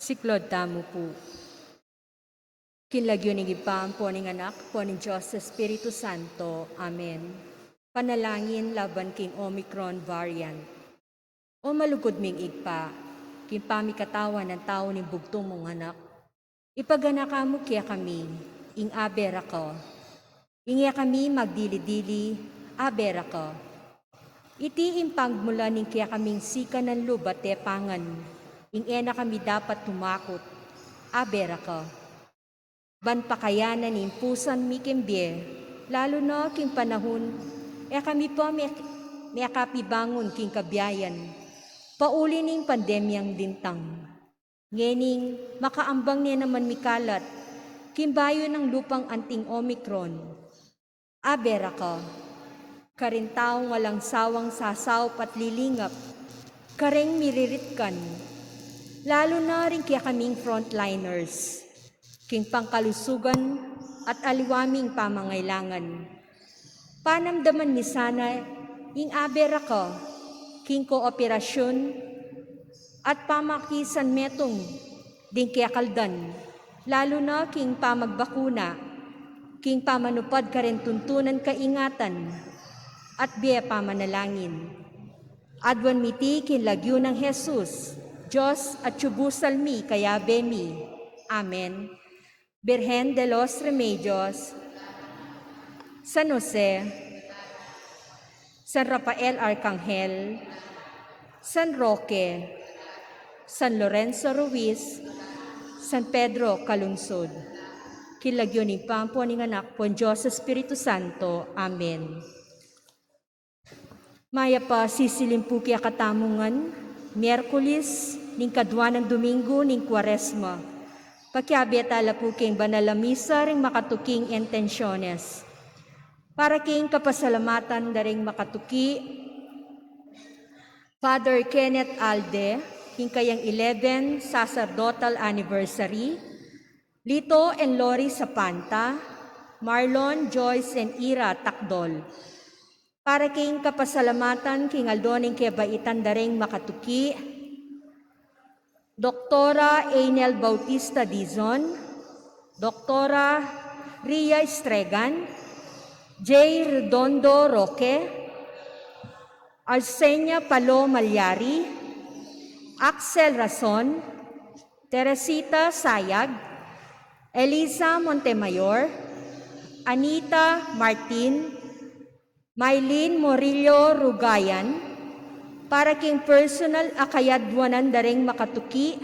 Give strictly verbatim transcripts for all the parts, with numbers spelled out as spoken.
Siklaud tamu pu. King lagyu ning Ibpa, ampo ning Anak, ampo ning Dios Espiritu Santo. Amen. Panalangin laban king Omicron variant. O malugud ming Ibpa, king pamikatawan ning tau ning bugtung mung Anak, ipaganaka mu kekami ing abe raka. Ing e kami magdili-dili, abe raka. Iti ing pagmulan ning kekaming sikanan lub at tepangan, ing e na kami dapat tumakut, abe raka. Ban pakayanan ing pusan mi king bie, lalu na king panahun e kami pa me-, mekapibangun king kabiayan, pauli ning pandemyang dintang. Ngening makaambang ne naman mikalat king bayu nang lupang anting Omicron, abe raka. Karing taung alang sawang sasaup at lilingap kareng miriritkan, lalu na ring kekaming frontliners king pangkalusugan at aliwa ming pamangailangan. Panamdaman mi sana ing abe raka king kooperasyun at pamakisanmetung ding kekaldan, lalu na king pamagbakuna, king pamanupad kareng tuntunan kaingatan, at bie pamanalangin. Aduan mi iti king lagyu nang Jesus, Dios, at tiyubusal mi, kayabe mi. Amen. Birhen de los Remedios, San Jose, San Rafael Arcangel, San Roque, San Lorenzo Ruiz, San Pedro Calungsod. King lagyu ning Ibpa, ampo ning Anak, ampo ning Dios Espiritu Santo. Amen. Mayap a sisilim pu kekatamu ngan, Miyerkules ning kadua nang Duminggu ning Kuaresma. Pakiabe tala pu king banal a misa ring makatuking intensyones. Para king kapasalamatan da ring makatuki, Father Kenneth Alde, king kayang eleven sacerdotal anniversary, Lito and Lori Sapanta, Marlon, Joyce, and Ira Takdol. Para king kapasalamatan king aldo ning kebaitan da ring makatuki, Doktora Einel Bautista Dizon, Doktora Ria Estregan, J. Redondo Roque, Arsenia Palo Malyari, Axel Rason, Teresita Sayag, Elisa Montemayor, Anita Martin, Mylene Morillo Rugayan, para king personal a kayadwanan da ring makatuki,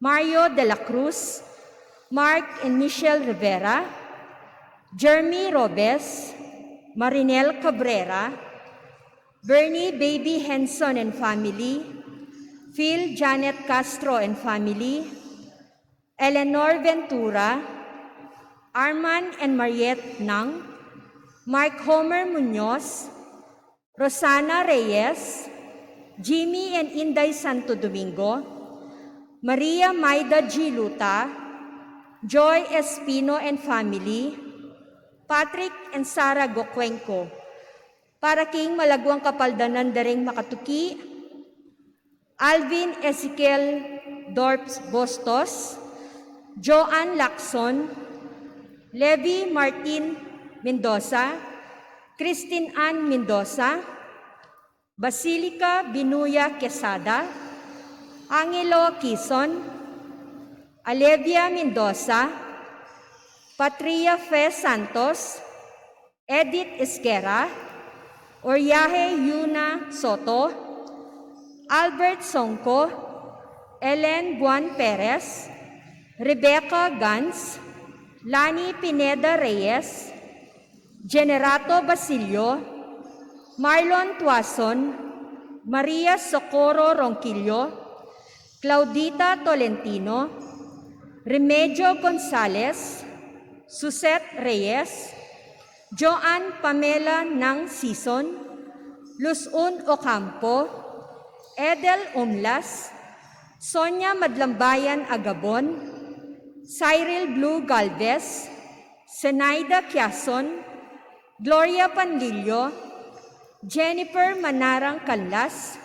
Mario de la Cruz, Mark and Michelle Rivera, Jeremy Robes, Marinel Cabrera, Bernie Baby Henson and family, Phil Janet Castro and family, Eleanor Ventura, Arman and Mariette Nang, Mark Homer Muñoz, Rosana Reyes, Jimmy and Inday Santo Domingo, Maria Maida G. Luta, Joy Espino and family, Patrick and Sarah Gocuenco, para king malaguang kapaldanan da ring makatuki, Alvin Ezekiel Dorps Bostos, Joan Lacson, Levi Martin Mendoza, Christine Ann Mendoza, Basilica Binuya Quesada, Angelo Quizon, Alevia Mendoza, Patria Fe Santos, Edith Esquera, Oriaje Yuna Soto, Albert Songco, Ellen Buan Perez, Rebecca Gans, Lani Pineda Reyes, Generato Basilio, Marlon Tuason, Maria Socorro Ronquillo, Claudita Tolentino, Remedio Gonzalez, Suzette Reyes, Joan Pamela Nang Sison, Luzon Ocampo, Edel Umlas, Sonia Madlambayan Agabon, Cyril Blue Galvez, Zenaida Quiason, Gloria Panlilio, Jennifer Manarang Canlas,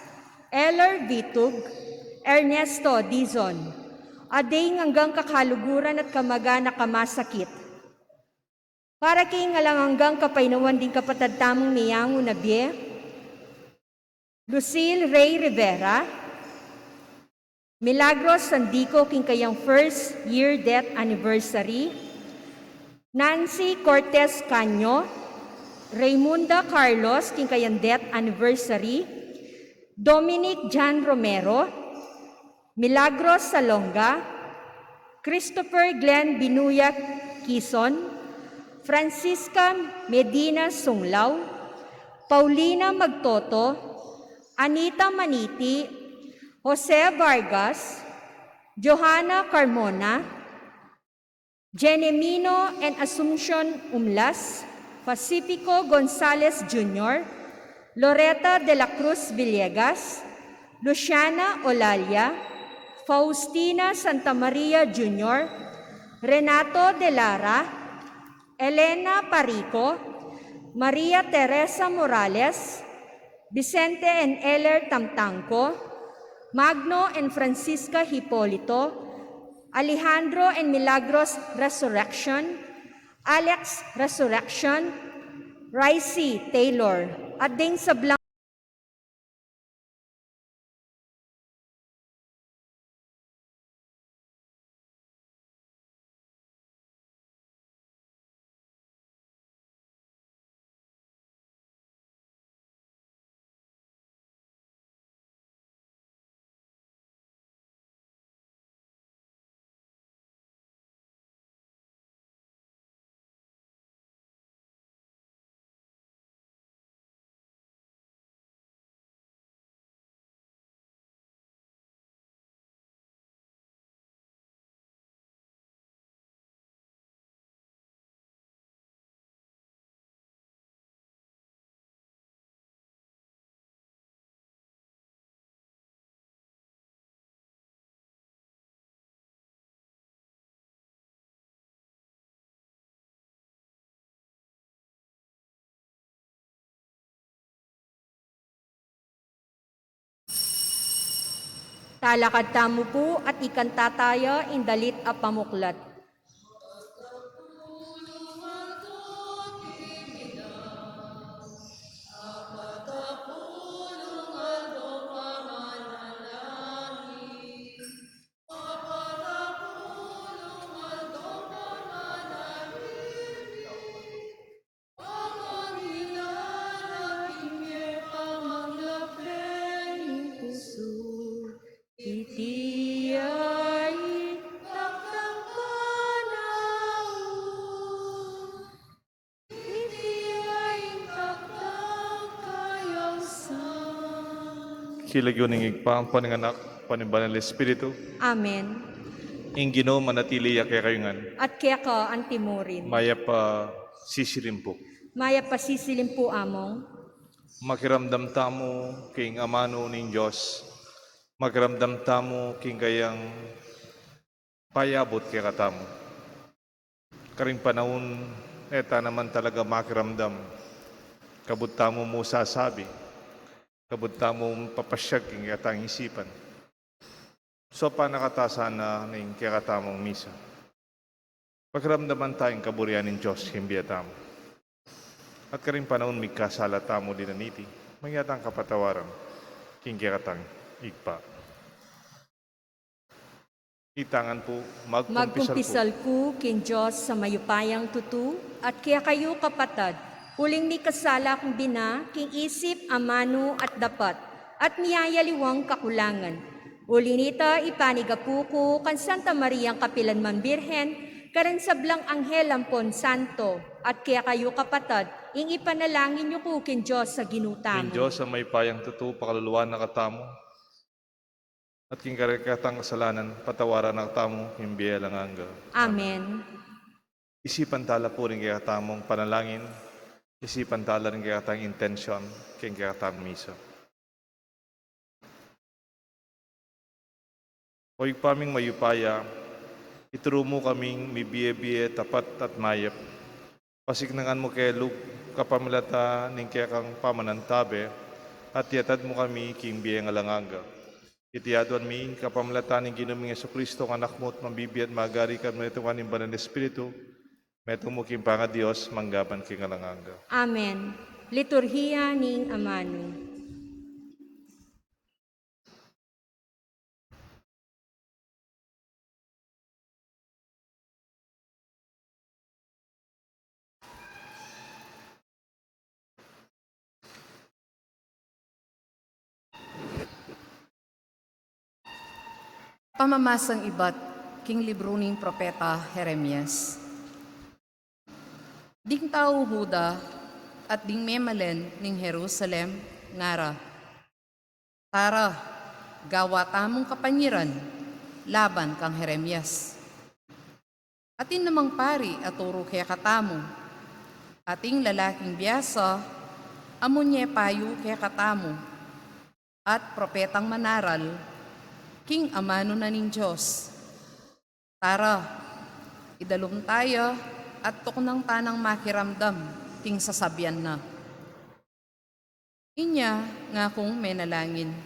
Eller Vitug, Ernesto Dizon. Ading anggang kakaluguran at kamagana ka masakit. Para king alang anggang kapaynawan ding kapatad tamung miyangu na bie, Lucille Ray Rivera, Milagros Sandico king kayang first year death anniversary, Nancy Cortez Caño, Raymunda Carlos king kayang death anniversary, Dominic Jan Romero, Milagros Salonga, Christopher Glenn Binuya Kison, Francisca Medina Sunglao, Paulina Magtoto, Anita Maniti, Jose Vargas, Johanna Carmona, Jenemino and Asuncion Umlas, Pacifico Gonzalez Junior, Loretta de la Cruz Villegas, Luciana Olalia, Faustina Santa Maria Junior, Renato de Lara, Elena Parico, Maria Teresa Morales, Vicente and Eller Tamtangco, Magno and Francisca Hipolito, Alejandro and Milagros Resurrection, Alex Resurrection, Ricey Taylor, at ding sablang Talakad tamu pu at ikanta taya ing dalit a pamuklat. King lagyu ning Ibpa, ampo ning Anak, ampo ning Banal Espiritu. Amen. Ing Ginu manatili ya kekayu ngan. At keka antimurin. Mayap a sisilim pu. Mayap a sisilim pu, Among. Makiramdam tamu king amanu ning Dios. Makiramdam tamu king kayang payabut kekatamu. Karing panaun, e ta naman talaga makiramdam. Kabud tamu mu sasabi, kabud tamu mu papasyag king kekatang isipan. Saupan na kata sana ning kekatamung misa. Pakiramdaman ta ing kaburian ning Dios king bie tamu. At karing panaun migkasala tamu dina niti, manyatang kapatawaran king kekatang Ibpa. Itangan pu, magkumpisal ku. Magkumpisal ku king Dios a mayupayang tutu, at kekayu kapatad, uling mikasala kung bina king isip, amanu, at dapat, at miyayaliwang kakulangan. Uli nita, ipanigapu ku kang Santa Mariang kapilan man Birhen, karing sablang anghel ampon santo, at kekayu kapatad, ing ipanalangin yu ku king Dios a Ginu tamu. Ing Dios a mayupayang tutu, pakaluluan na katamu. At king kekatang kasalanan, patawaran na katamu king bie alang angga. Amen. Isipan tala pu ring kekatamung panalangin, isipan tala ring kekatang intensyon, king kekatang misa. O Ibpa ming mayupaya, ituru mu kaming mibie-bie, tapat at mayap. Pasiknangan mu kami lub kapamilatan ning kekang pamanantabe, at iyatad mu kami king bie alang angga. Iti aduan mi ing kapamilatan ning Ginu ming Jesucristo, ing Anak mu, at mabibie at magari kanu king banal a Espiritu, metung mu king pangaDios, mangga man king alang angga. Amen. Liturhiya ning Amanu. Pamamasang ibat king libru ning propeta Jeremias. Ding tau Juda at ding memalen ning Jerusalem ngara, "Tara, gawa tamung kapanyiran laban kang Jeremias." Atin namang pari a turu kekatamu, ating lalaking biasa a munye payu kekatamu, at propetang manaral king amanu na ning Dios. Tara, idalum taya at tuknang tanang makiramdam king sasabian na. Inya ngakung menalangin,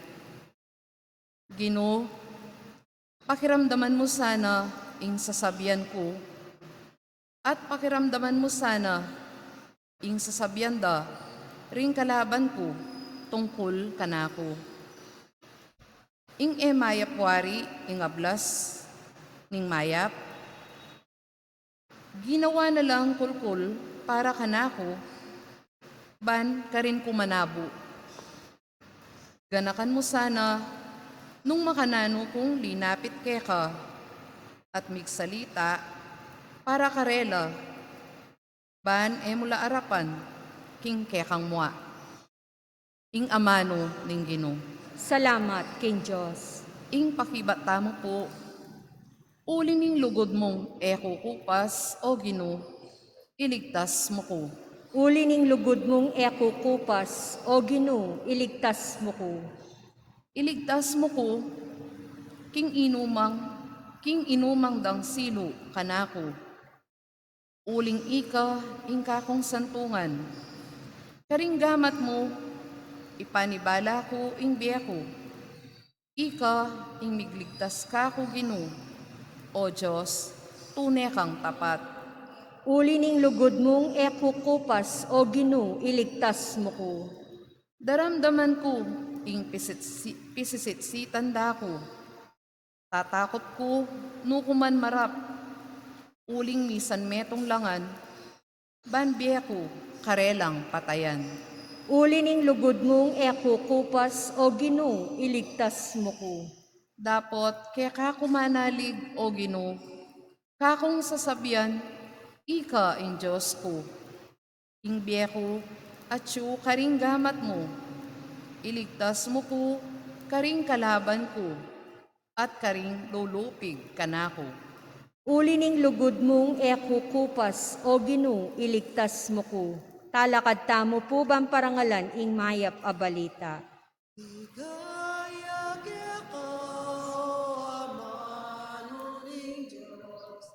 "Ginu, pakiramdaman mu sana ing sasabian ku, at pakiramdaman mu sana ing sasabian da ring kalaban ku tungkul kanaku." Ing e mayap wari ing ablas ning mayap, ginawa na lang kulkul para kanaku, ban karin ku manabu. Ganakan mu sana nung makananu kung linapit keka at migsalita para karela, ban e mu la arapan king kekang mua. Ing amanu ning Ginu. Salamat king Dios. Ing pakibat tamu pu. Uli ning lugud mung e ku kupas, O Ginu, iligtas mu ku. Uli ning lugud mung e ku kupas, O Ginu, iligtas mu ku. Iligtas mu ku king inumang, king inumang dang silu kanaku. Uling ika ing kakung santungan. Karing gamat mu, ipanibala ku ing bie ku. Ika ing migligtas kaku, Ginu. O Dios, tune kang tapat. Uli ning lugud mung e ku kupas, O Ginu, iligtas mu ku. Daramdaman ku ing pisitsi-, pisisitsitan da ku. Tatakut ku nu ku man marap, uling misan metung la ngan, ban bie ku karelang patayan. Uli ning lugud mung e ku kupas, O Ginu, iligtas mu ku. Dapot keka ku manalig, O Ginu, kakung sasabian, ika ing Dios ku. Ing bie ku atyu karing gamat mu, iligtas mu ku karing kalaban ku, at karing lulupig kanaku. Uli ning lugud mung e ku kupas, O Ginu, iligtas mu ku. Talakad tamu pu ban parangalan ing mayap a balita. Ligaya keka, O amanu ning Dios.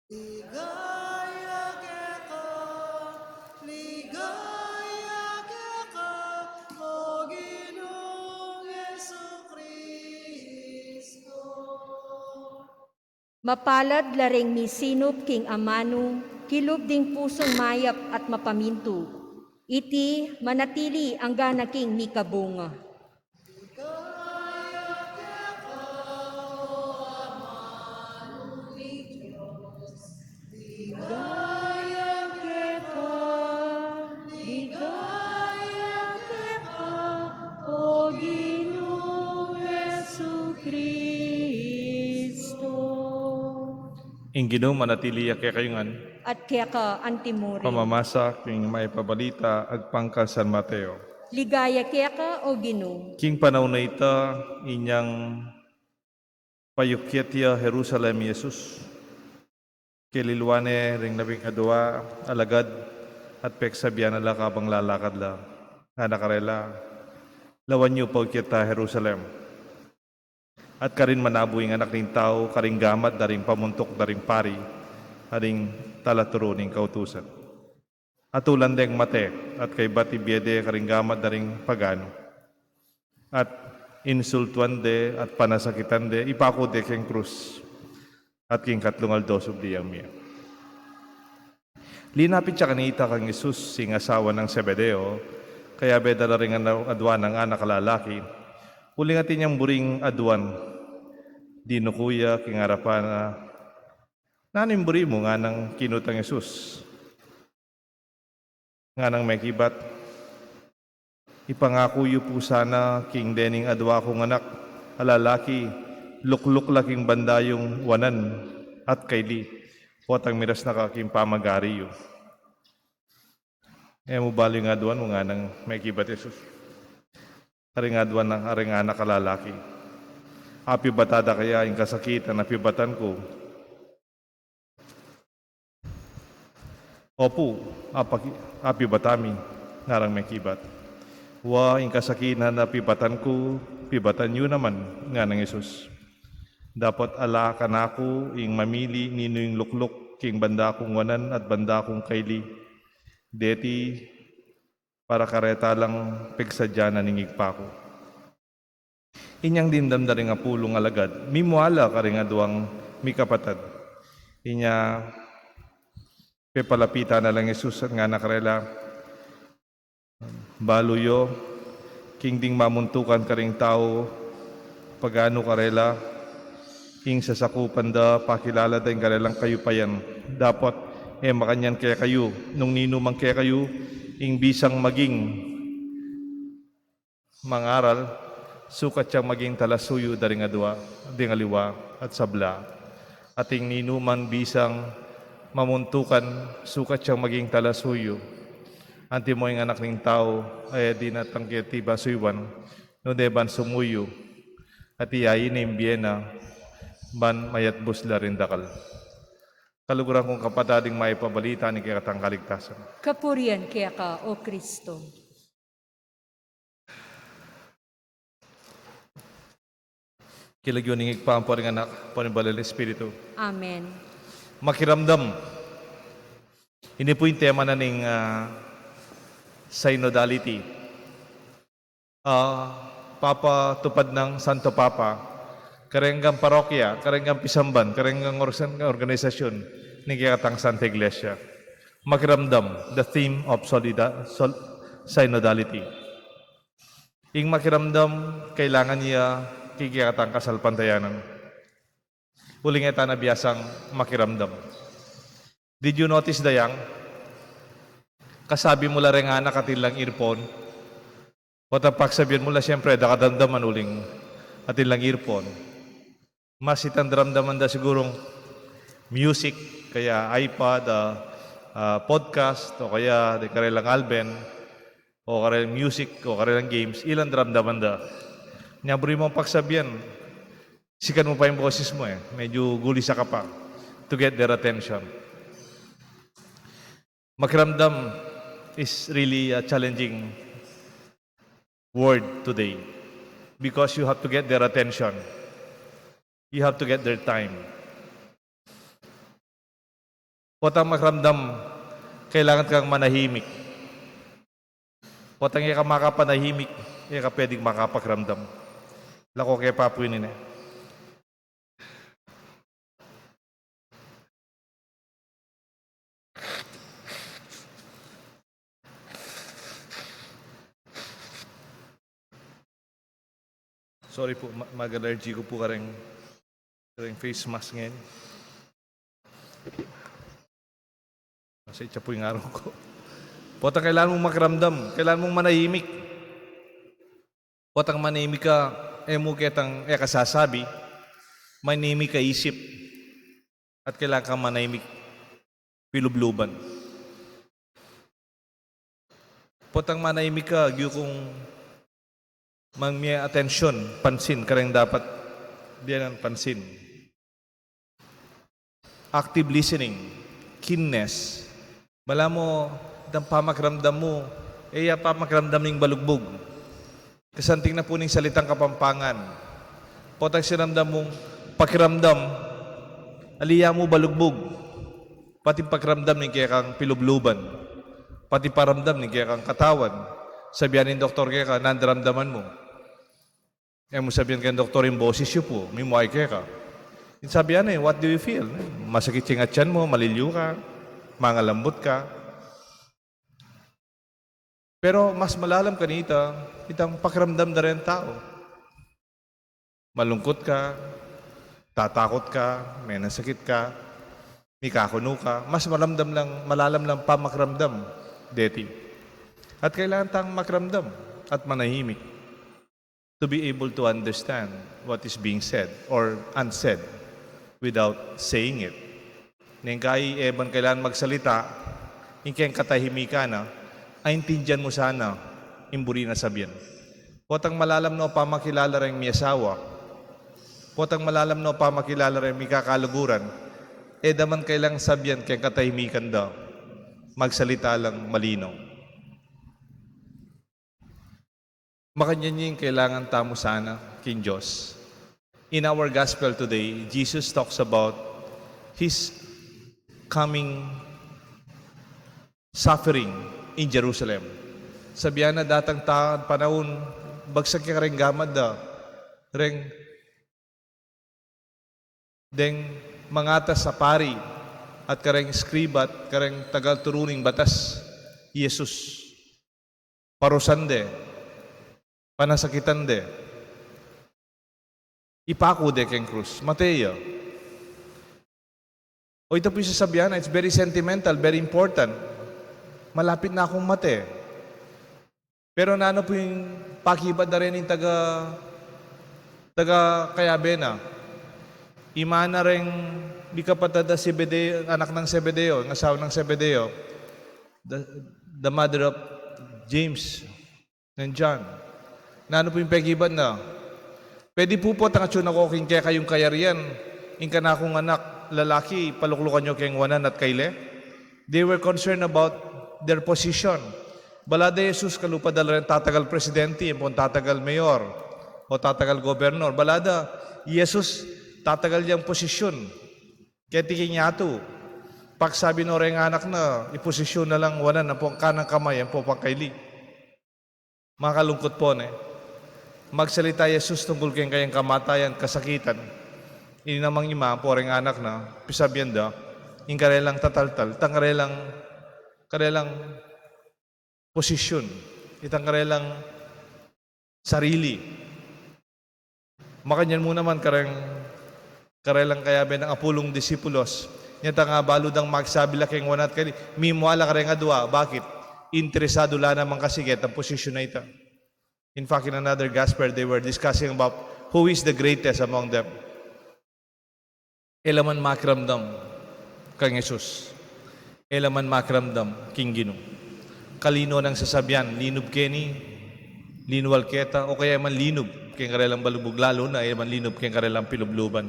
Ligaya keka, ligaya keka, O Ginung Jesucristo. Mapalad la ring misinup king amanu, kilub ding pusun mayap at mapamintu. Iti manatili angga na king mikabunga. Ligaya keka, O amanu ning Dios. Ligaya keka, ligaya keka, O Ginung Jesucristo. Ing Ginu manatili ya kekayu ngan. At keka antimurin. Pamamasa king mayap a balita agpang kang San Mateo. Ligaya keka, O Ginu. King panaun a ita, inyang payukyat ya Jerusalem i Jesus, kililuan ne ring labing adua alagad at peksabian na la kabang lalakad la. Ngana karela, "Lawan yu, paukyat ta Jerusalem. At karin manabu ing Anak ning Tau karing gamat da ring pamuntuk da ring pari at ring talaturu ning kautusan. Atulan deng mate, at kaybat ibie de karing gamat da ring paganu. At insultuan de at panasakitan de, ipaku de keng krus, at king katlung aldo subli yang mie. Linapit ya kanita kang Jesus ing asawa nang Zebedeo, kayabe da la ring adwa nang anak a lalaki, uling atin yang buring aduan. Dinuku ya king arapan na, "Nanu ing buri mu?" nganang kinutang Jesus. Nganang mekibat, "Ipangaku yu pu sana king dening adwa kung anak a lalaki, lukluk la king banda yung wanan at kaili, potang miras na ka king pamagari yu." "E mu balu ing aduan mu?" nganang mekibat Jesus. "Karing aduan na, karing anak a lalaki. Apibata da kaya ing kasakitan a pibatan ku?" "Opu, apaki-, apibata mi," ngarang mekibat. "Wa, ing kasakitan a pibatan ku, pibatan yu naman," nganang Jesus. "Dapot ala kanaku ing mamili ninu ing lukluk king banda kung wanan at banda kung kaili. Deti para kareta lang pigsadya na ning Ibpa ku." Inyang dimdam da ring apulung alagad, mimwala karing aduang mikapatad. Inya pepalapitan na lang Jesus at ngana karela, "Balu yu, king ding mamuntukan karing tau, paganu karela, ing sasakupan da, pakilala da ing karelang kayupayan. Dapot e makanyan kekayu nung ninu man kekayu ing bisang maging mangaral, sukat yang maging talasuyu da ring adwa, ding aliwa at sabla. At ing ninu man bisang mamuntukan, sukat yang maging talasuyu. Antimo ing Anak ning Tau, e ya dinatang keti ban suyuan, nune ban sumuyu, at iyain ne ing bie na ban mayatbus la ring dakal." Kaluguran kung kapatad, ing mayap a balita ning kekatang kaligtasan. Kapurian keka, O Kristo. King lagyu ning Ibpa, ampo ning Anak, ampo ning Banal a Espiritu. Amen. Makiramdam. Ini pu ing tema na ning, ah, synodality. Ah, papatupad nang Santo Papa, kareng parokya, kareng pisamban, kareng organ-, organisasyun ning kekatang Santa Iglesia. Makiramdam, the theme of solida-, sol-, synodality. Ing makiramdam, kailangan ya king kekatang kasalpantayanan. Uling e ta na biasang makiramdam. Did you notice, Dayang? Kasabi mu la reng anak atin lang earphone. Potang pagsabian mu la, siyempre, da ka daramdaman uling atin lang earphone. Mas itang daramdaman da sigurung music, kaya iPad, ah, ah, podcast, o kaya di karelang alben, o karelang music, o karelang games, ilang daramdaman da. Nya buri mung pagsabian, sikan mu pa ing boses mu e, medyu gulisa ka pa to get their attention. Makiramdam is really a challenging word today because you have to get their attention. You have to get their time. Potang makiramdam, kailangan kang manahimik. Potang e ka makapanahimik, e ka pwedeng makapakiramdam. Lako ke pa pu ini ne. Sorry pu, ma-, mag-allergy ku pu kareng, kareng face mask ngeni. Kasi itya pu ing arung ku. Potang kailangan mung makiramdam, kailangan mung manahimik. Potang manahimik ka, e mu ketang, e ka sasabi, manahimik ka isip. At kailangan kang manahimik pilubluban. Potang manahimik ka, agyu kung mangmie atensyon, pansin, kareng dapat bienan pansin. Active listening, keenness. Balamu, itang pamakiramdam mu, e ya pamakiramdam ning balugbug. Kasanting na pu ning salitang Kapampangan. Potang siramdam mung pakiramdam, ali ya mu balugbug. Pati pakiramdam ning kekang pilubluban. Pati paramdam ning kekang katawan. Sabian ning doktor keka, nanu daramdaman mu? E mu sabian keng doktor, ing boses yu pu, mimwai keka. Ing sabian na, "What do you feel?" Masakit ya ing atian mu, maliliu ka, mangalambut ka. Pero mas malalam kanita, itang pakiramdam da reng tau. Malungkut ka, tatakut ka, menasakit ka, mikakunu ka, mas maramdam lang, malalam lang pamakiramdam deti. At kailangan tang makiramdam at manahimik to be able to understand what is being said or unsaid without saying it. Neng kai e man kailangan magsalita, ing keng katahimikan na, aintindian mu sana ing buri na sabian. Potang malalam no pamakilala reng miyasawa, potang malalam no pamakilala reng mikakaluguran, e da man kailangan sabian keng katahimikan da, magsalita lang malinaw. Makanyan ing kailangan tamu sana king Dios. In our gospel today, Jesus talks about his coming suffering in Jerusalem. Sabian na datang ta panaun, bagsak ya kareng gamat da, reng deng mangatas a pari at kareng eskriba at kareng tagal turu ning batas, Jesus. Parusan de, panasakitan de, ipaku de keng krus, mate ya. O ita pu ing sasabian na, it's very sentimental, very important. Malapit na kung mate. Pero nanu pu ing pakibat da reng taga, taga kayabe na? Ima na reng mikapatad a Zebedeo, anak nang Zebedeo, ing asawa nang Zebedeo, the, the mother of James and John. Nanu pu ing pakibat na? Pwede pu ba, atyu na ku king kekayung kayarian, ing kanakung anak lalaki, paluklukan yu keng wanan at kaile? They were concerned about their position. Bala da Jesus, kalupa da la reng tatagal presidente, ampong tatagal mayor, o tatagal gobernor. Bala da Jesus, tatagal yang posisyun keti king yatu. Pagsabi no reng anak na, iposisyun na lang wanan ampong kanang kamay, ampong pangkaili. Makalungkut pu, ne? Magsalita Jesus tungkul keng kayang kamatayan, kasakitan. Ini namang ima, ampong reng anak na, pisabian da, ing karelang tataltal, itang karelang, karelang posisyun, itang karelang sarili. Makanyan mu naman kareng, karelang kayabe nang apulung disipulos. Inya tang abalu dang magsabi la keng wanan at kaili, mimwala kareng adua. Bakit? Interesadu la naman kasi ketang posisyun a ita. In fact, in another gospel, they were discussing about who is the greatest among them. E la man makiramdam kang Jesus. E la man makiramdam king Ginu. Kalino nang sasabian, linub keni, linwal keta, o kaya e man linub keng karelang balubug, lalu na e man linub keng karelang pilubluban.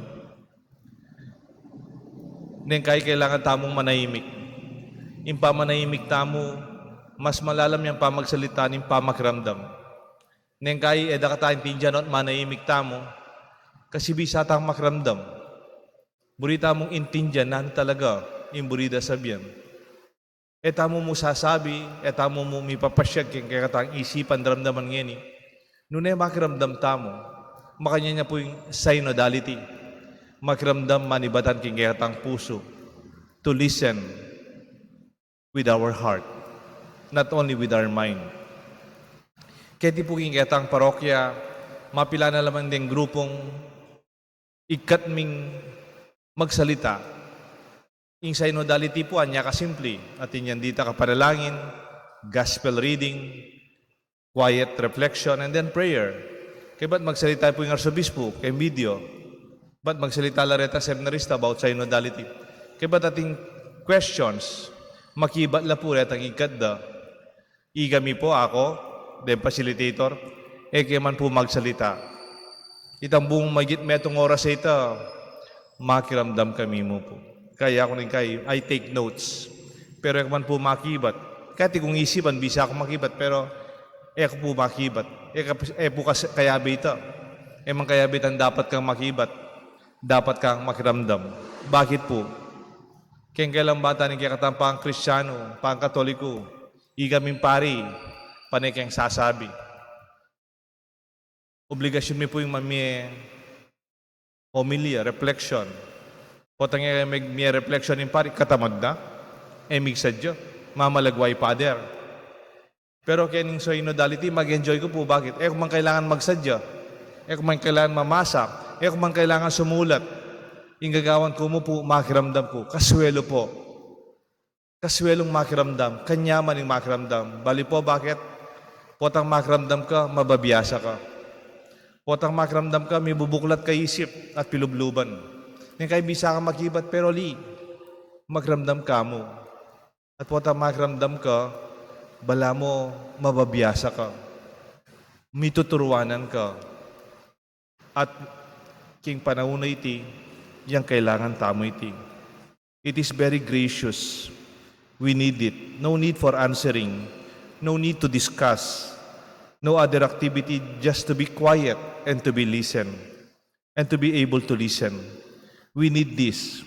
Neng kai kailangan tamung manahimik. Ing pamanahimik tamu, mas malalam yang pamagsalita ning pamakiramdam. Neng kai e da kata intindian no at manahimik tamu, kasi bisa tang makiramdam. Buri tamung intindian nanu talaga ing buri da sabian. E tamu mu sasabi, e tamu mu mipapasyag keng kekatang isipan, daramdaman ngeni. Nune makiramdam tamu, makanyan ya pu ing synodality. Makiramdam manibatan keng kekatang pusu. To listen with our heart, not only with our mind. Keti pu king ketang parokya, mapilan na la man deng grupung ikat ming magsalita. Ing synodality pu, anya kasimpli, atin yang dita kapanalangin, gospel reading, quiet reflection, and then prayer. Kaybat magsalita pu ing arsobispu keng video. Bat magsalita la retang seminarista about synodality. Kaybat ating questions, makibat la pu retang ikat da. Ikami pu, aku, deng facilitator, e ke man pu magsalita. Itang buung mayigit metung oras a ita, makiramdam kami mu pu. Kaya aku ning kai, I take notes. Pero e ku man pu makibat. Keti kung isipan, bisa kung makibat, pero e ku pu makibat. E ka, e pu kas-, kayabe ita. E man kayabe itang dapat kang makibat. Dapat kang makiramdam. Bakit pu? Keng kelang bata ning kekatang pang-Kristianu, pang-Katoliku, ikaming pari, pane keng sasabi. Obligasyun mi pu ing mamie homilya, reflection. Potang e mie reflection ing pari, katamad na. E migsadya, mamalagwa i pader. Pero kening synodality, mag-enjoy ku pu. Bakit? E ku man kailangan magsadya. E ku man kailangan mamasa. E ku man kailangan sumulat. Ing gagawan ku mu pu, makiramdam ku. Kaswelu pu. Kaswelung makiramdam. Kanyaman ing makiramdam. Bali pu, bakit? Potang makiramdam ka, mababiasa ka. Potang makiramdam ka, mibubuklat ka isip at pilubluban. Neng kayi bisa ka makibat, pero ali, makiramdam ka mu. At potang makiramdam ka, balamu mababiasa ka, mituturuanan ka. At king panaun a iti, yang kailangan tamu iti. It is very gracious. We need it. No need for answering. No need to discuss. No other activity, just to be quiet and to be listen. And to be able to listen. We need this.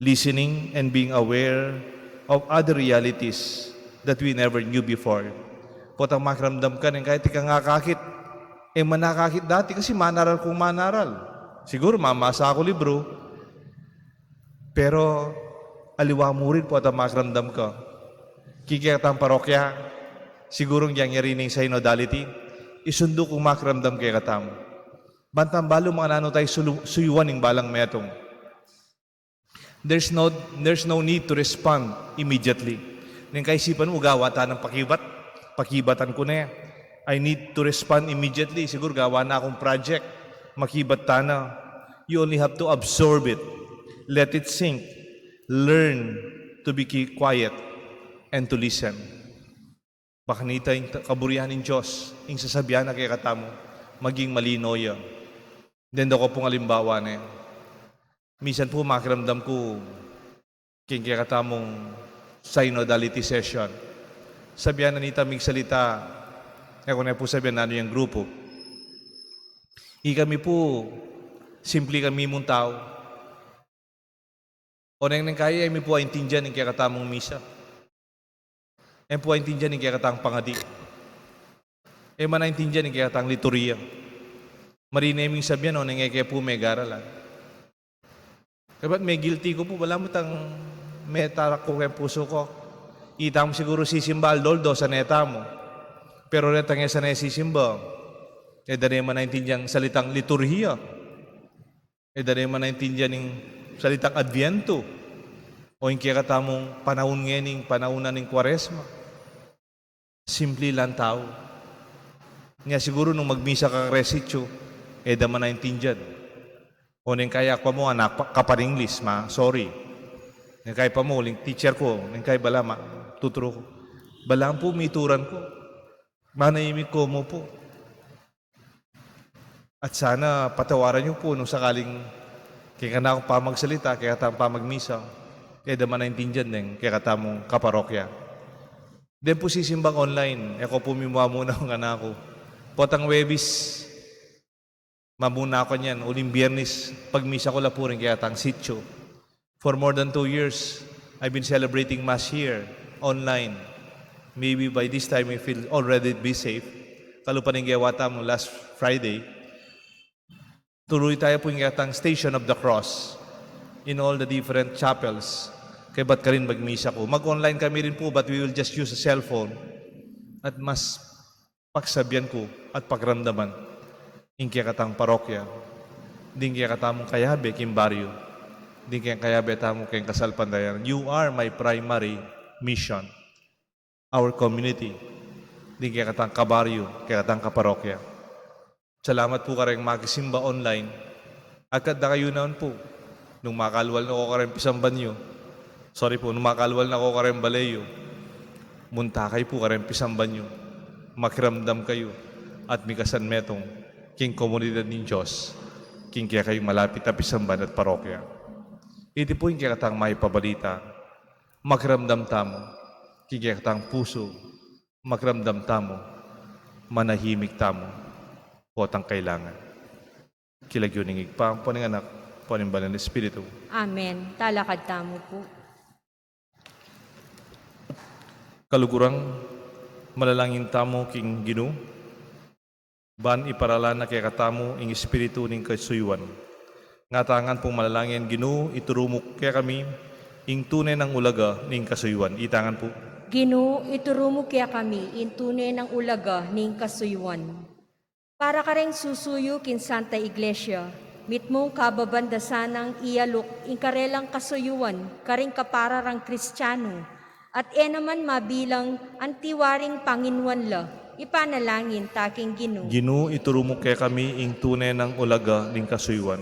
Listening and being aware of other realities that we never knew before. Potang makiramdam ka neng kayi e ka ngakakit. E man akakit dati kasi manaral kung manaral. Siguru mamasa ku libru. Pero aliwa mu rin potang makiramdam ka. King kekatang parokya, siguru ing yari ning synodality, isundu kung makiramdam kekatamu. Bantang balu makananu tayu sulu-, suyuan ing balang metung. There's no, there's no need to respond immediately. Neng kaisipan mu, gawa ta nang pakibat, pakibatan ku ne. I need to respond immediately. Siguru gawa na kung project, makibat ta na. You only have to absorb it. Let it sink. Learn to be ki-, quiet and to listen. Bakanita ing ta-, kaburian ning Dios, ing sasabian na kekatamu, maging malino ya. Dende ku pung alimbawa ne. Misan pu makiramdam ku, king kekatamung synodality session, sabian na nita migsalita, e ku ne pu sabian nanu yang grupu. Ikami pu, simpli kami mung tau. Oneng neng kayi e mi pu aintindian ing kekatamung misa. E mi pu aintindian ing kekatang pangadi. E man aintindian ing kekatang liturhiya. Marine ming sabian oneng e ke pu megaralan. Kaybat me-guilty ku pu, balamu itang metarak ku keng pusu ku. Ita mu siguru sisimba aldo-aldo, sane tamu. Pero retang e sane sisimba, e da ne man aintindian ing salitang liturhiya. E da ne man aintindian ing salitang Adviento, o ing kekatamung panaun ngening panaun na ning Kuaresma. Simpli lang tau. Nya siguru nung magmisa ka kareng sitio, e da man aintindian. O neng kayi aku pa mu, anak pa, kapan English, ma, sorry. Neng kayi pa mu, uling teacher ku, neng kayi balamu, tuturu ku. Balamu pu mituran ku. Manahimik ku mu pu. At sana patawaran yu pu nung sakaling keng kanakung pamagsalita, keng kekatang pamagmisa, e da man aintindian deng kekatamung kaparokya. Deng pu sisimbang online, e ku pu mimua muna ing anak ku. Potang Huwebes, mamuna ku nyan, uling Biyernes, pagmisa ku la pu rin keng kekatang sitio. For more than two years, I've been celebrating Mass here, online. Maybe by this time, we feel already be safe. Kalupa ning gewa tamu last Friday, tuloy tayo pu ing kekatang Station of the Cross in all the different chapels. Kaybat karin magmisa ku. Mag-online kami rin pu, but we will just use a cellphone. At mas pagsabian ku at pakiramdaman ing kekatang parokya, ding kekatamung kayabe king baryo, ding keng kayabe tamu keng kasalpantayanan. You are my primary mission, our community, ding kekatang kabaryo, kekatang kaparokya. Salamat pu kareng makisimba online. Agkat da kayu naman pu. Nung makalwal na ku kareng pisamban yu. Sorry pu, nung makalwal na ku kareng bale yu, munta kayu pu kareng pisamban yu. Makiramdam kayu at mikasan metung king komunidad ning Dios, king kekayung malapit a pisamban at parokya. Iti pu ing kekatang maipabalita. Makiramdam tamu king kekatang pusu, makiramdam tamu, manahimik tamu, potang kailangan. King lagyu ning Ibpa, ampo ning Anak, ampo ning Banal a Espiritu. Amen. Talakad tamu pu. Kaluguran, manalangin tamu king Ginu. Ban iparalan na kekatamu ing espiritu ning kasuyuan. Nga tangan pung manalangin, Ginu, ituru mu kekami ing tune nang ulaga ning kasuyuan. Itangan pu. Ginu, ituru mu kekami ing tune nang ulaga ning kasuyuan. Para kareng susuyu king Santa Iglesia, mitmung kababanda sanang ialuk ing karelang kasuyuan kareng kapara rang Kristianu, at e naman mabilang antiwaring panginuan la, ipanalangin ta king Ginu. Ginu, ituru mu kekami ing tune nang ulaga ning kasuyuan.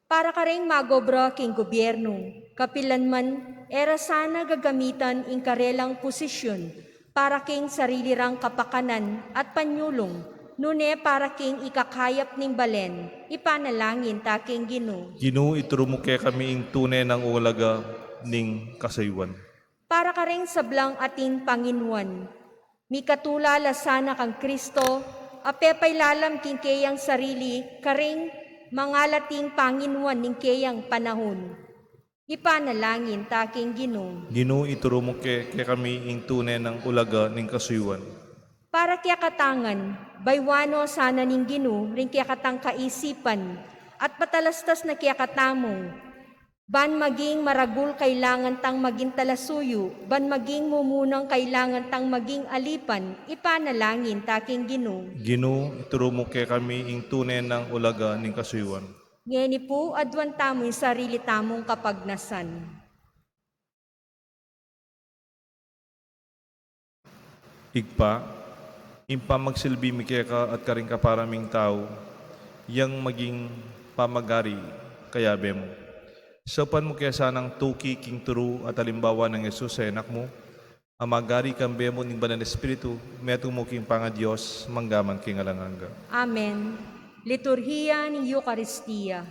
Para kareng magobra king gobyernu, kapilan man e ra sana gagamitan ing karelang posisyun para king sarili rang kapakanan at panyulung, nune para king ikakayap ning balen, ipanalangin ta king Ginu. Ginu, ituru mu kekami ing tune nang ulaga ning kasuyuan. Para kareng sablang atin panginuan, mikatula la sana kang Kristo, a pepailalam king keyang sarili kareng mangalating panginuan ning keyang panahun, ipanalangin ta king Ginu. Ginu, ituru mu ke, kekami ing tune nang ulaga ning kasuyuan. Para kekatang ngan, bayuan no sana ning Ginu ring kekatang kaisipan, at patalastas na kekatamu, ban maging maragul kailangan tang maging talasuyu, ban maging mumunang kailangan tang maging alipan, ipanalangin ta king Ginu. Ginu, ituru mu kekami ing tune nang ulaga ning kasuyuan. Ngeni pu, aduan tamu ing sarili tamung kapagnasan. Ibpa, ing pamagsilbi mi keka at karing kapara ming tau, yang maging pamagari kayabe mu. Saupan mu ke sanang tuki king turu at alimbawa nang Jesus a Anak mu, a magari kambe mu ning Banal a Espiritu, metung mu king pangaDios, mangga man king alang angga. Amen. Liturhiya ning Eukaristia.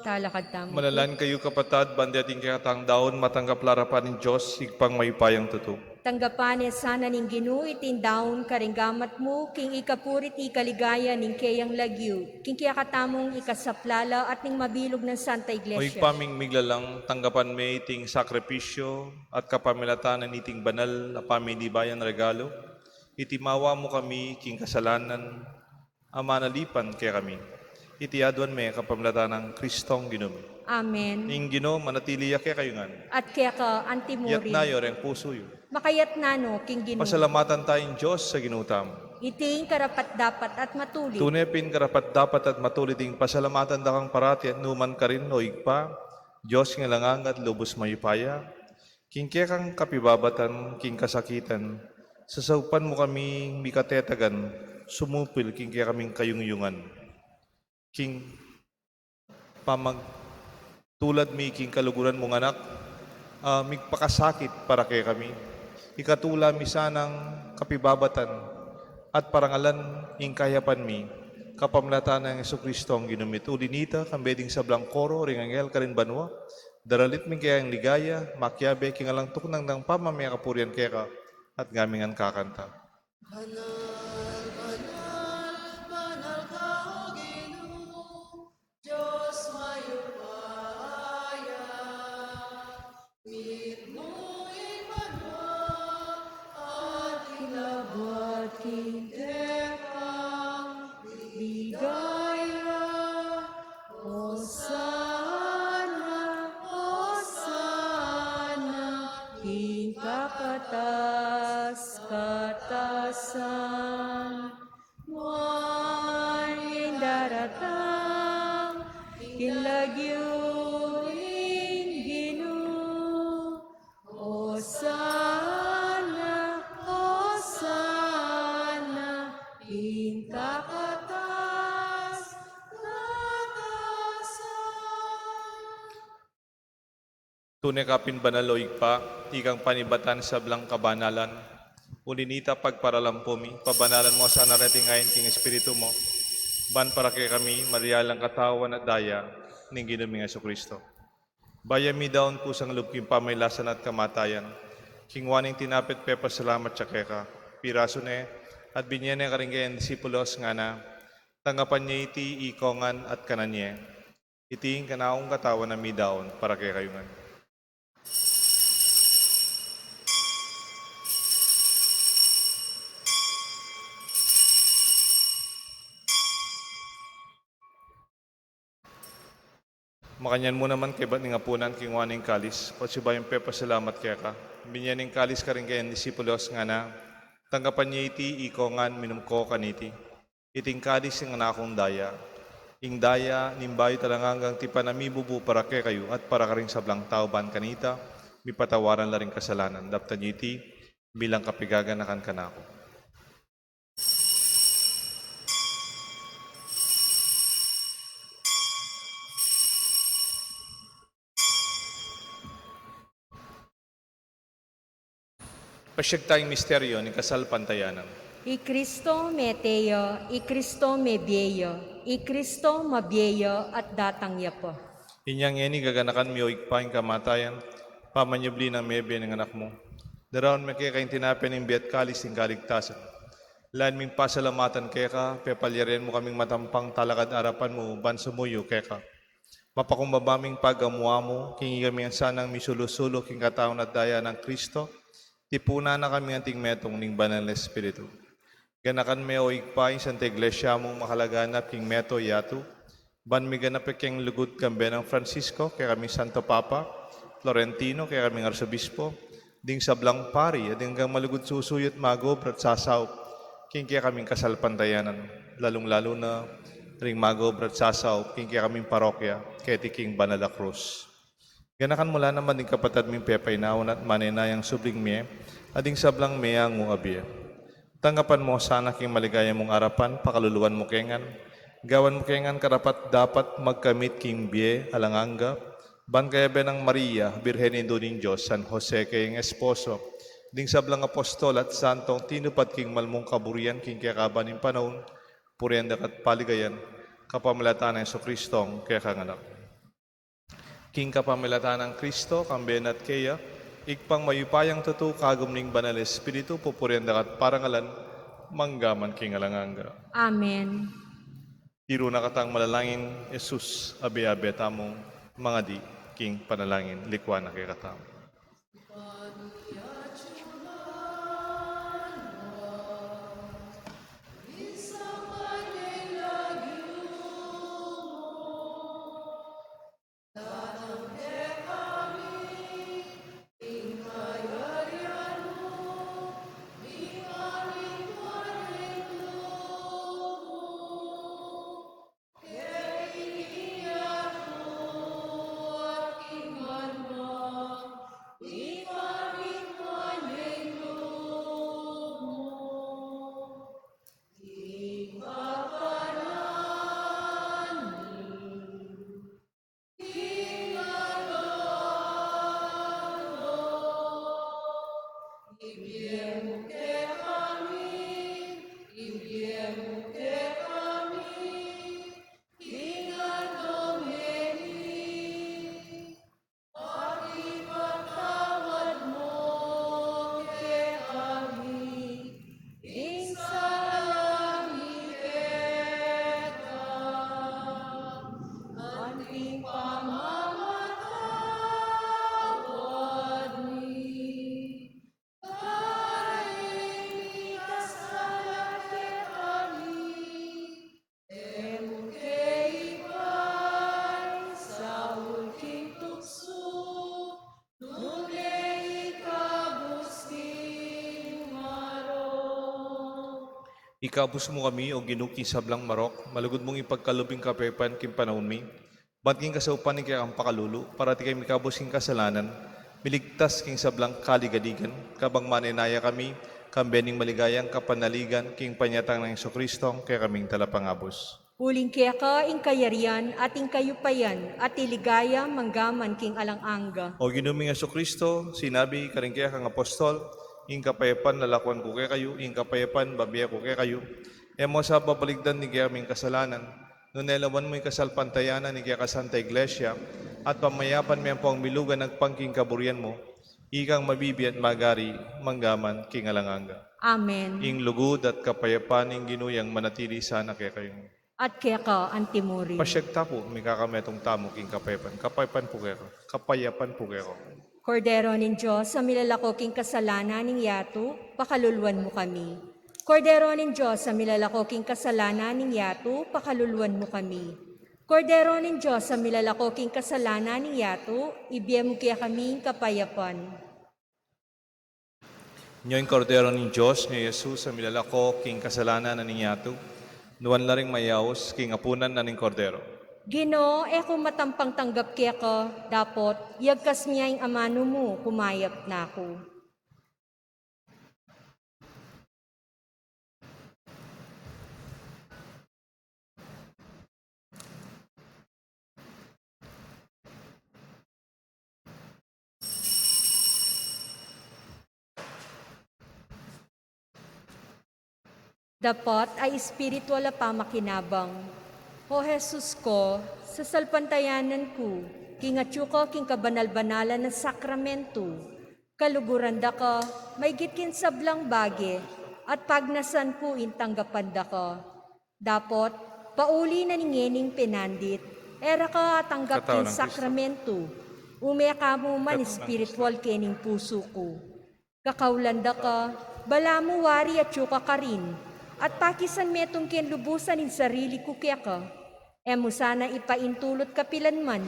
Talakad tamu. Manalangin kayu, kapatad, ban ding kekatang daun matanggap la arapan ning Dios, Ibpang mayupayang tutu. Tanggapan na sana ning Ginu iting daun karing gamat mu, king ikapuri't ikaligaya ning keyang lagyu, king kekatamung ikasaplala at ning mabilug nang Santa Iglesia. O Ibpa ming miglalang, tanggapan me iting sakripisyu at kapamilatan niting banal a pamilibayang regalu, itimawa mu kami king kasalanan a manalipan kekami. Iti aduan mi kapamilatan nang Kristong Ginu mi. Amen. Ing Ginu manatili ya kekayu ngan. At keka antimurin. Iyatas yu reng pusu yu. Makayatas no king Ginu. Pasalamatan taya ing Dios a Ginu tamu. Iti ing karapat-dapat at matulid. Tune pin karapat-dapat at matulid ing pasalamatan da kang parati at nu man karin, o Ibpa, Dios ning alang angga at lubus mayupaya. King kekang kapibabatan, king kasakitan, sasaupan mu kaming mikatetagan, sumupil king kekaming kayungyungan. King pamagtulad mi king kaluguran mung Anak, a migpakasakit para kekami, ikatula mi sanang kapibabatan at parangalan ing kayapan mi, kapamilatan nang Jesucristo a Ginu mi. Uli nita, kambe ding sablang koro ring anghel karin banua, daralit mi ing kayang ligaya, makiabe king alang tuknang dang pamamie kapurian keka, at ngaming kakanta. Banal, banal, banal ka, O Ginu, Dios mayupaya, mitmu ing banua at ing labat king tekang ligaya. Hosana, Hosana, king kakatas-katasan. Nuan ing daratang king lagyu ning Ginu. Hosana, Hosana, king kakatas-katasan. Tune ka pin banal, O Ibpa, ikang panibatan sablang kabanalan. Uli na nita, pagparalampu mi, pabanalan mu sana reting ain king Espiritu mu, ban para kekami marialang katawan at daya ning Ginu ming Jesucristo. Bayu ya midaun kusang lub king pamailasan at kamatayan, kinua ne ing tinape at pepasalamat ya keka, pirasu ne at binie ne karing kayang disipulos, ngana: Tanggapan ye iti ikong ngan at kanan ye. Iti ing kanakung katawan a midaun para kekayu ngan. Makanyan mu naman, kaybat ning apunan, kinua ne ing kalis, pasibayu yang pepasalamat keka, binie ne ing kalis karing kayang disipulos, ngana: Tanggapan ye iti ikong ngan, minum ko kaniti. Iti ing kalis ning kanakung daya, ing daya ning bayu at alang anggang tipan a mibubu para kekayu at para karing sablang tau, ban kanita mipatawaran la ring kasalanan. Daptan ye iti bilang kapaganakan kanaku. Pasiag taya ing misteryu ning kasalpantayanan. I Kristo mete ya, i Kristo mebie ya, i Kristo mabie ya at datang ya pa. Inya ngeni gaganakan mi, O Ibpa, ing kamatayan, pamanyubli nang mebie ning Anak mu. Daraun mi keka ing tinape ning bie at kalis ning kaligtasan. Lalu ming pasalamatan keka, pepalyarian mu kaming matampang talakad king arapan mu ban sumuyu keka. Mapakumbaba ming pagamu-amu king ikami ngan sanang misulu-sulu king katawan at daya nang Kristo, tipunan na kami anting metung ning Banal a Espiritu. Ganakan me, O Ibpa, ing Santa Iglesia mung makalaganap king mabilug a yatu, ban miganap ya king lugud kambe nang Francisco, kekaming Santo Papa, Florentino, kekaming Arsobispo, ding sablang pari, at ding anggang malugud susuyu at mag-obra at sasaup king kekaming kasalpantayanan, lalung-lalu na ring mag-obra at sasaup king kekaming parokya keti king Banal a Krus. Ganakan mu la naman ding kapatad ming pepainawa na at manenayang subling mie, at ding sablang meangu a bie. Tanggapan mu la sana king maligaya mung arapan, pakaluluan mu ke ngan, gawan mu ke ngan karapat-dapat magkamit king bie alang angga, ban kayabe nang Maria, Birhen Indu ning Dios, San Jose kayang esposo, ding sablang apostol at santong tinupad king mal mung kaburian king kekaban ning panaun, purian da ka at paligayan, kapamilatan nang Jesucristong kekang Anak. King kapamilatan nang Kristo, kambe na at keya, Ibpang mayupayang tutu, kagum ning Banal a Espiritu, pupurian da ka at parangalan, mangga man king alang angga. Amen. Tiru na katang manalangin, Jesus, abe-abe tamung mangadi king panalangin, likuan na kekatamu. Ikabus mu kami, O Ginu, king sablang marok, malugud mung ipagkalub ing kapayapan king panaun mi, ban king kasaupan ning kekang pakalulu, parati kami mikabus king kasalanan, miligtas king sablang kaligaligan, kabang manenaya kami, kambe ning maligayang kapanaligan, king panyatang nang Jesucristo, kekaming talapangabus. Uling keka ing kayarian at ing kayupayan at ing ligaya manggaman king alang angga. O Ginu ming Jesucristo, sinabi karing kekang apostol, ing kapayapan lalakuan ku kekayu, ing kapayapan babie ku kekayu. E mu sa babalikdan ing kekaming kasalanan, nune lawan mu ing kasalpantayanan ning kekang Santa Iglesia, at pamayapan me ampong milugan agpang king kaburian mu, ikang mabibie at magari manggaman king alang angga. Amen. Ing lugud at kapayapan ning Ginu yang manatili sana kekayu. At keka antimurin. Pasiag ta pu, mikakametung tamu king kapayapan. Kapayapan pu keka. Kapayapan pu keka. Kordero ning Dios, a milalako king kasalanan ning yatu, pakaluluan mu kami. Kordero ning Dios, a milalako king kasalanan ning yatu, pakaluluan mu kami. Kordero ning Dios, a milalako king kasalanan ning yatu, ibie mu kekami ing kapayapan. Nyo ing Kordero ning Dios, nyo i Jesus a milalako king kasalanan na ning yatu. Nuan la ring mayaus king apunan na ning Kordero. Ginu, e ku matampang tanggap keka, dapot iyagkas mu ya ing amanu mu, kumayap na ku. Dapot a espiritual a pamakinabang. O Jesus ko, sasalpantayanan ku king atyu ka king kabanal-banalan a sakramento, kaluguran da ka maigit king sablang bage, at pagnasan ku ing tanggapan da ka. Dapot, pauli na ning ngening penandit, e ra ka atanggap king sakramento, ume ka mu man espiritual kening pusu ku. Kakaulan da ka, balamu wari atyu ka karin, at pakisan metung keng lubusan ing sarili ku keka. E mu sana ipaintulut kapilan man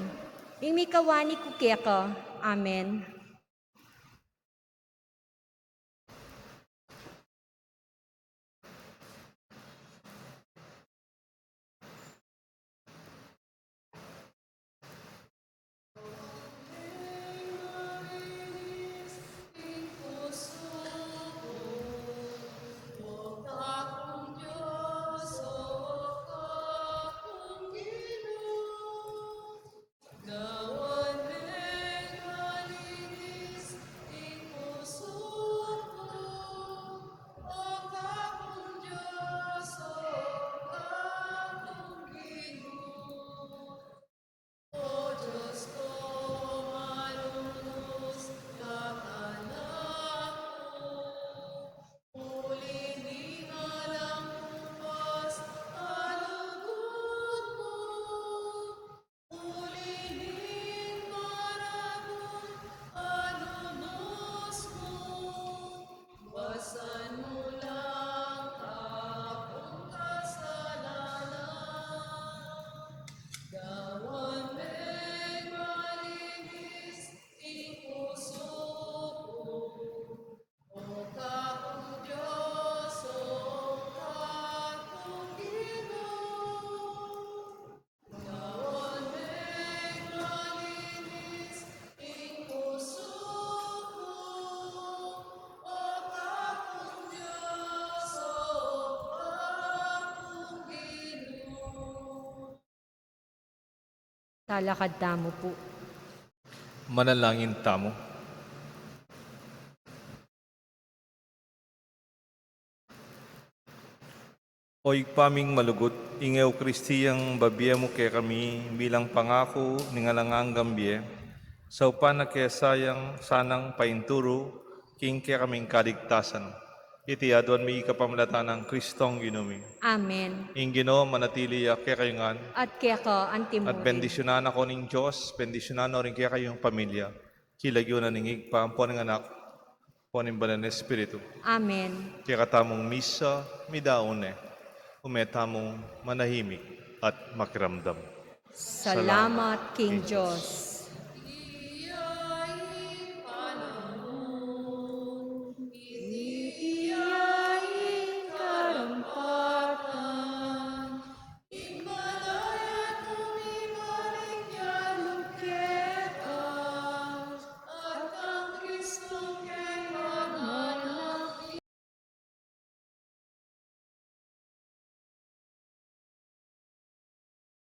ing mikawani ku keka. Amen. Uli ning maragul a lunus mu, basan mu lang akung kasalanan. Gawan meng malinis ing pusu ku. O Kakung Dios, O Kakung Ginu. Talakad tamu pu. Manalangin tamu. O Ibpa ming malugud, ing Eukaristiyang babie mu kekami bilang pangaku ning alang anggang bie, saupan na ke sanang painturu king kekaming kaligtasan. Iti aduan mi kapamilatan nang Kristong Ginu mi. Amen. Ing Ginu manatili ya kekayu ngan. At keka antimurin. At bendisyunan na ko ning Dios, bendisyunan no ring kekayung pamilya. King lagyu na ning Ibpa, ampo ning Anak, ampo ning Banal a Espiritu. Amen. Kekatamung misa, midaun ne. Ume tamung manahimik at makiramdam. Salamat king Dios.